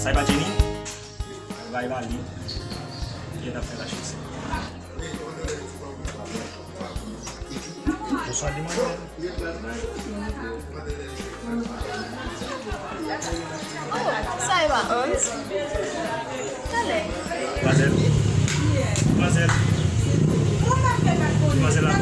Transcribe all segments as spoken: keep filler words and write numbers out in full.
Sa e pa Jenny? Bay bal li. Ki t ap fè lachè sa? Bonswa, demwazèl. Oh, sa e pa Hans? Talè. Demwazèl. Demwazèl. Demwazèl la.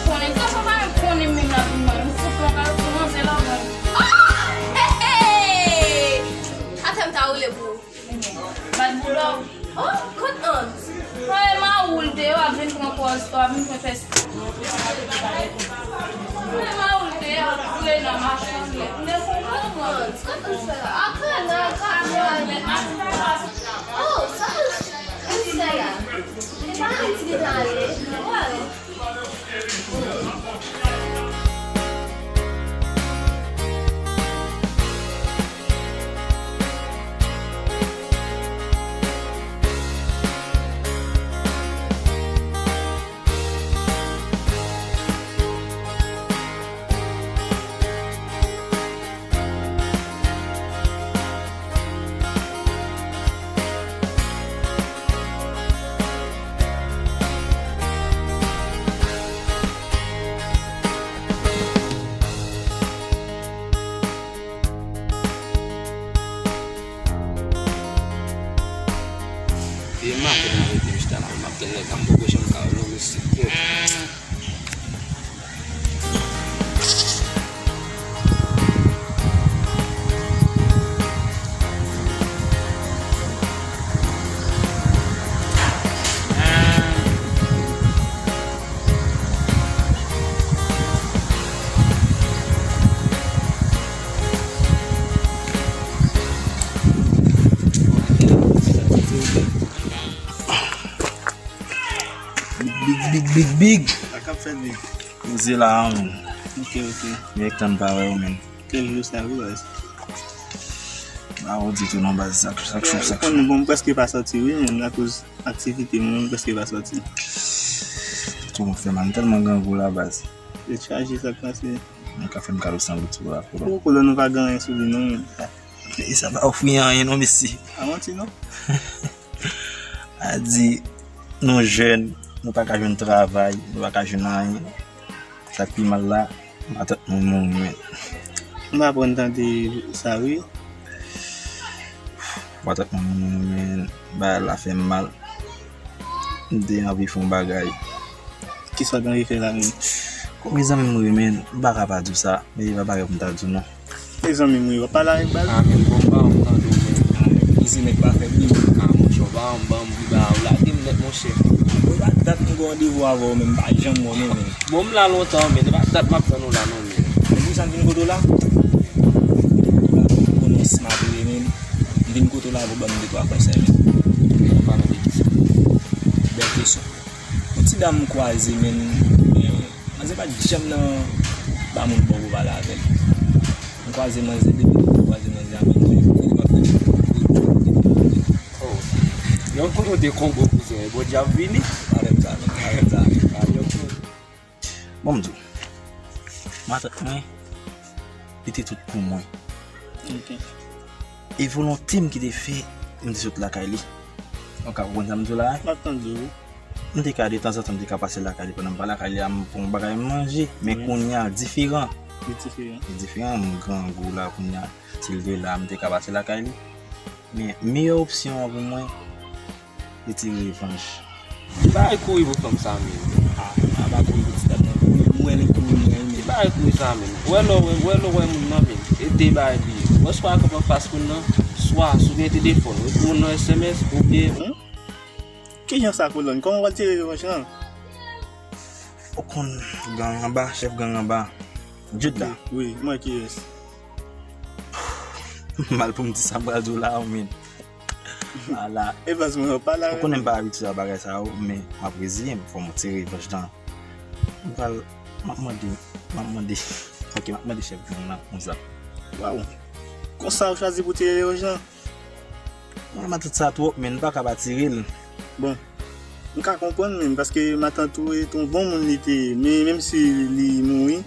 Konnen, sa pa konnen menm la pou mwen. M fout pran kal pou manzè la, mwen. Ah! Hey, hey! Atè m ta woule pou ou. Bad boulò. Oh, kot Hans? Mwen, m a woule deyò, ap vin pran pòz, ap vin pran fès. Mwen, m a woule deyò, ap woule nan machin. M te konprann Hans. Kot Hans fè la? Apre la, apre la. Oh, sa Hans fè la? E pa Hans ki ta ale. Wè. E maten nan rete m chita la, m ap tann nèg la, m poko janm ka wè l non, mesye. Big, big, big, big, big. Sa k ap fèt, big? Poze la, menn. Ok, ok. Gen tan m pa wè w, menn. Kel jou sa, wi, baz. Pa wè w ditou non, baz. Sak, sak jou, sak jou. Bon, m prèske pa sòti, wi, menn, akoz aktivite mwen, m prèske pa sòti. Tou mwen fè mal, m tèlman grangou la, baz. Tèt chaje, sa k pase? Mwen ka fè m kado san goud sou la, pou ou. Poko lè nou pa gen anyen sou li, non, menn. E sa pa ofri anyen non, mesye. Pa manti non. A di, nou jèn, nou pa ka jwenn travay, nou pa ka jwenn anyen. Sa k pi mal la, matant mwen mouri, men. M pa aprann tande sa, wi. Matant mwen mouri, men. Bagay la fè m mal. M te anvi fè yon bagay. Kisa w t anvi fè la menm? Kòm e zanmi m wi, men, m pa ka pa di w sa, men e pa bagay pou m ta di w non. E zanmi m wi, w ap pale avèk baz? Ah, men bon, m pa janm tande w, men. Ah, men, izi nèg pa fè bri. Ah, monchè, w pa janm ban m bri ba, w lage m nèt, monchè. Bon, e pa dat m gen randevou avè w, men m pa janm wè w non, men. Bon, m la lontan, men, e pa dat m ap tann ou la non, men. Men pou sa m vin kote w la? Konnen w smart vre, men. M vin kote w la pou ban m de twa konsèy, men. An palan de kisa? Bèl kesyon. Yon ti dam m kwaze, men, men, manzè pa t janm nan ba moun bò pou pale avè l. M kwaze manzè, depi m kwaze manzè a, men, mwen, mwen, mwen, mwen, mwen, mwen. Oh. Yon kote w te Kongo, kouzen, e Bondye ap vini. Pa menm sa, men, pa menm sa, men. Ah, yon kote. Bon, m di w, matant mwen, li te tout pou mwen. Ok. E volonte m ki te fè m te sot lakay li. Ou ka konprann sa m di w la a? M ap tande w. M te ka, de tanzantan, m te ka pase lakay li. Pandan m pa lakay li a, m pran yon bagay m manje. Men kounye a, diferan. Li diferan. Li diferan, m grangou la kounye a. Si l te la, m te ka pase lakay li. Men, meyè opsyon an pou mwen, se te revanj. Ki bagay kouri pou fanm sa, menm? Ah, a pa kouri pou ti dam nan. M wè li kouri, men. Ki bagay kouri sa, menm? Wè lè w wè, wè lè w wè moun nan, menm. E de bagay li ye. Wè swa w ap anfas moun nan, swa si w gen telefòn, w ekri moun nan S M S, oubyen, hmm? Kijan sa, kolòn? Kòman w pral tire revanj lan? Ou konn gang anba, chèf gang anba. Jude la. Wi, wi, mwen ki yès. Mal pou m di sa m pral di w la, men. Ala. E baz mwen, yo pa la. Ou konnen m pa abitye a bagay sa yo, men m ap reziye m, fò m tire revanj nan. M pral, m ap mande, m ap mande, ok, m ap mande chèf gang nan yon zam. Waw. Konsa ou chwazi pou tire revanj lan? Mwen, matant sa twòp, men m pa ka pa tire l. Bon, m ka konprann menm, paske matant ou e t on bon moun li te ye, men menm si li mouri,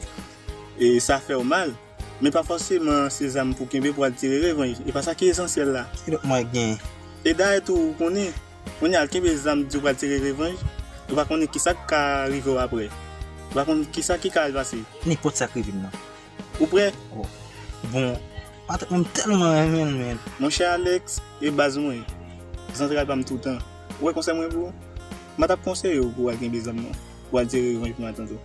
e sa fè w mal, men pa fòseman se zam pou kenbe pou al tire revanj. E pa sa ki esansyèl la. Ki lòt mwen gen? E dayè tou, ou konnen, kounye a al kenbe zam di w pral tire revanj, ou pa konnen kisa k ka rive w apre. Ou pa konn kisa ki ka al pase. Nenpòt sa k rive m nan. Ou prè? Oh. Bon, matant mwen, m tèlman renmen l, men. Monchè Alex, e baz mwen. Zantray pa m toutan. Ou wè konsèy mwen pou ou? M pa t ap konseye w pou w al kenbe zam non, pou w al tire revanj pou matant ou.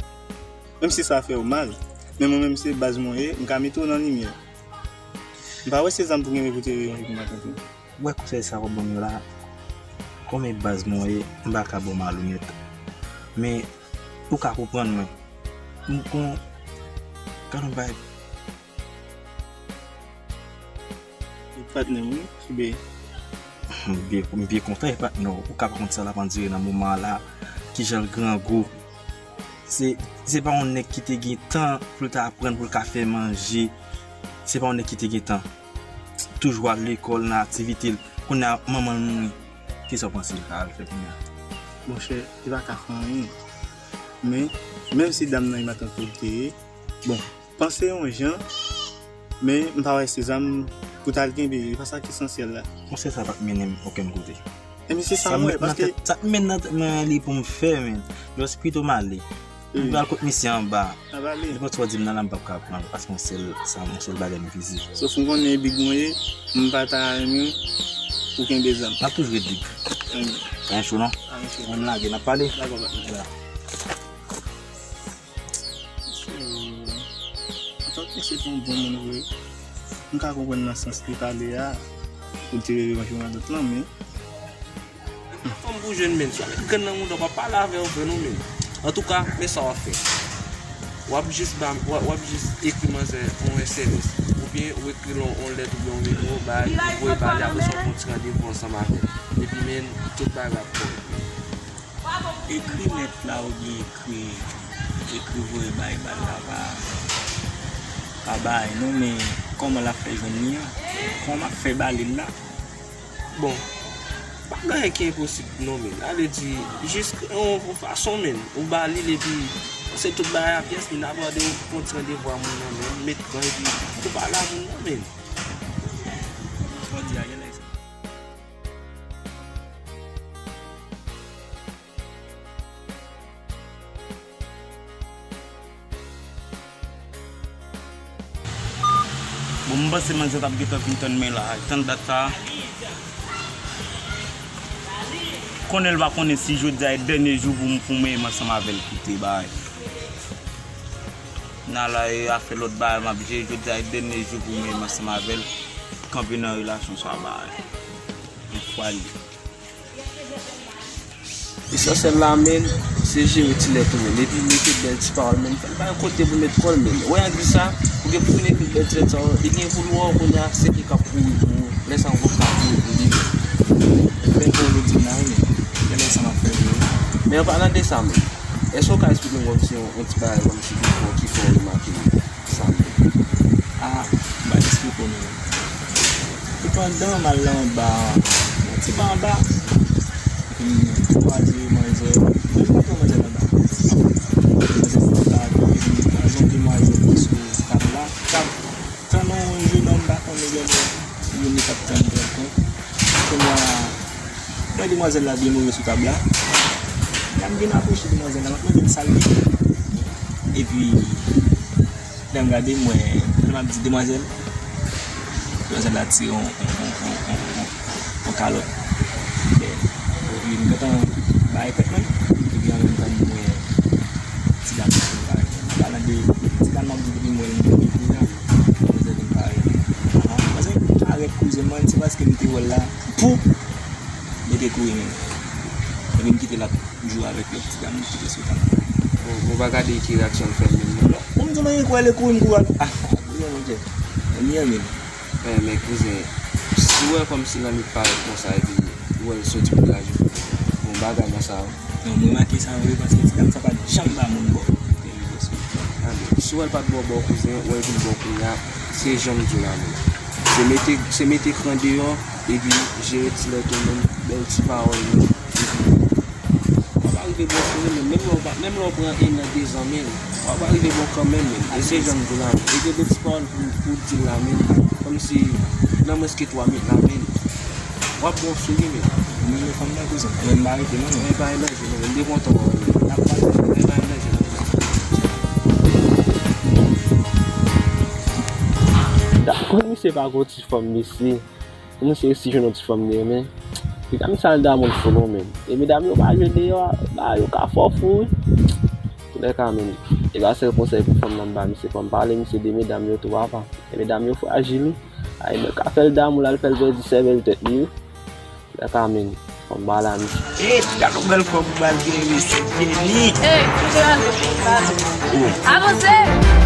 Menm si sa fè w mal, men mwen menm se baz mwen ye, m ka mete w nan limyè. M pa wè se zam pou kenbe pou tire revanj pou matant ou. Ou wè konsèy sa w ap ban m yo la, kòm e baz mwen ye, m pa ka ba w mal ou nèt. Men, ou ka konprann mwen. M kon, gad yon bagay. E patnè m wi, Fibe. M byen, m byen kontan e patnè w. Ou ka pa konn sa l ap andire nan moman an la, kijan l grangou. Se, se pa yon nèg ki te gen tan pou l ta aprann, pou l ka fè manje. Se pa yon nèg ki te gen tan. Toujou al lekòl, nan aktivite l. Kounye a, manman l mouri. Kisa w panse l ka al fè kounye a? Monchè, li pa ka fè anyen. Men, menm si dam nan e matant ou l te ye, bon, panse yon jan, men m pa wè se zam pou t al kenbe, e pa sa ki esansyèl la. Konsèy sa pa t mennen m okenn kote. E men se sa m wè, paske sa k mennen nan tèt mwen an, li pou m fè, men. Just pito m ale. M pral kot misye anba. Nenpòt sa w di m nan la, m p ap ka pran l, paske yon sèl, sa, yon sèl bagay m vize. Sof m konnen e big mwen ye, m pa ta renmen ou kenbe zam. N ap toujou ret big. Pa gen cho non. Pa gen cho. Mwen m lage, n ap pale. Dakò, patnè. Antanke se te yon bon moun vre, m ka konprann nan sans li pale a, pou l tire revanj pou matant lan, men. Fanm pou jwenn menn, si w met grenn nan mouda w, pa pale avè yo vre non menn. Antouka, men sa w ap fè. W ap jis ba, w ap, w ap jis ekri manzè yon S M S, oubyen ou ekri l yon, yon lèt oubyen yon nimewo, bay, ou voye ba li, apre sa w fè yon ti randevou ansanm avè l. Epi menn, tout bagay ap kòrèk. Ekri lèt la oubyen ekri, ekri voye bay bal la pa, pa bay non, men kòman l ap fè jwenn li an? Kòman m ap fè ba li l la? Bon, pa gen anyen ki enposib non, men. Sa vle di, jis yon, yon fason, men. Ou ba li l epi se tout bagay a pyès, men n ap mande w pran ti randevou a moun nan, men. Met gran epi ou pale a moun nan, men. Jodi a, gen lè sa. Bon, m panse manzè t ap gentan fin tann mwen la. Tann dat sa. Konnen l pa konnen si jodi a e dènye jou pou m, pou mwen menm ansanm avè l kite bagay. Nan la, e afè lòt bagay m ap jere, jodi a e dènye jou pou mwen menm ansanm avè l kanpe nan relasyon sa bagay. Yon fwa li. Esansyèl la, menn, se jere ti lèt ou, menn. Epi mete bèl ti pawòl, menn. Fè l bay kote pou l met kò l, menn. Wè, an di sa, ou gen pou vin ekri bèl ti lèt sa yo, li gen pou l wè w kounye a, se li k ap kouri pou ou. Lè sa, ou p ap ka kouri pou li, menn. Bèl pawòl ou di m la, wi, menn. Bèl lè sa m ap fè pou ou. Men an palan de sa, menn, èske w ka eksplike m kòmsi yon, yon ti bagay kòmsi ki fè w, ki fè w remake sa, menn? Ah, m pral eksplike w, menn. Se pandan m al la anba, yon ti ba anba, epi m kwaze manzè, m jwenn yon manzè anba. Manzè anba, epi m kwaze yon demwazèl sou tab la. Tab, tann yon jenòm m pa konnen, gen yon moun ki t ap tann kèlken. Kounye a, m wè demwazèl la byen move sou tab la. Lè m vin apwoche demwazèl la, m ap mande l sa l gen. Epi, lè m gade, m wè, lè m ap di demwazèl, demwazèl la tire yon, yon, yon, yon, yon, yon kalòt. Epi m gentan bay tèt mwen, epi an menm tan m wè ti dam nan vin pare. An palan de ti dam nan, m di depi m wè l, m di depi la, demwazèl vin pare. An, paske m parèt kouzen mwen, se paske m te wè l la pou mete kouri menm. Epi m kite l ap jwe avèk lòt ti dam ki te sot anba. Bon, bon, pa gade ki reyaksyon l fè menm non. Bon, m di w, men, kwè l kouri, m kouri al. Ah, ah, byen, monchè. Mwen, men, men kouzen, si w wè kòmsi lannuit parèt konsa, epi Wè l soti pou l raje pou yon bagay nan sa yo. Non, m remake sa vre, paske ti dam sa pa t janm ba moun bò. Tande, si w wè l pa t ba w bò kouzen, w wè l vin ba w kounye a, se jan m di w la menm. Se mete, se mete kran deyò, epi jere ti lèt ou menm, bèl ti pawòl menm, epi w ap rive ba w kounye a, menm lè w pa, menm lè w pran en an, de zan menm, w ap rive ba w kanmenm menm. E se jan m di w la menm. E gen de ti pawòl pou, pou w di l la menm, kòmsi nan mwens ke twa minit la menm. W ap bon sou li menm. Mwen, men fanm nan kouzen. Mwen, m pa rete non, men. Mwen pa emerje non, men m te kontan wè w. N ap pale. Mwen pa emerje non. Da, konn misye pa gon ti fanm, mesye. Konn misye resi jwenn yon ti fanm li renmen. Medam sa al damou l fou non, men. E medam yo pa jwe deyò, ba yo ka fò fou, wi. Toulèka, men. E pa sèl konsèy pou fanm nan m ba misye, fò m pale misye de medam yo tou, papa. E medam yo frajil, wi. Ay, nèg ka fè l damou, l al fè l pèdi sèvèl tèt li, wi. Toulèka, men, fò m ba la, men. Ey, gad yon bèl kòb ou ba l, gen mesye, Jenny. Ey, kite avanse. Oh. Avanse!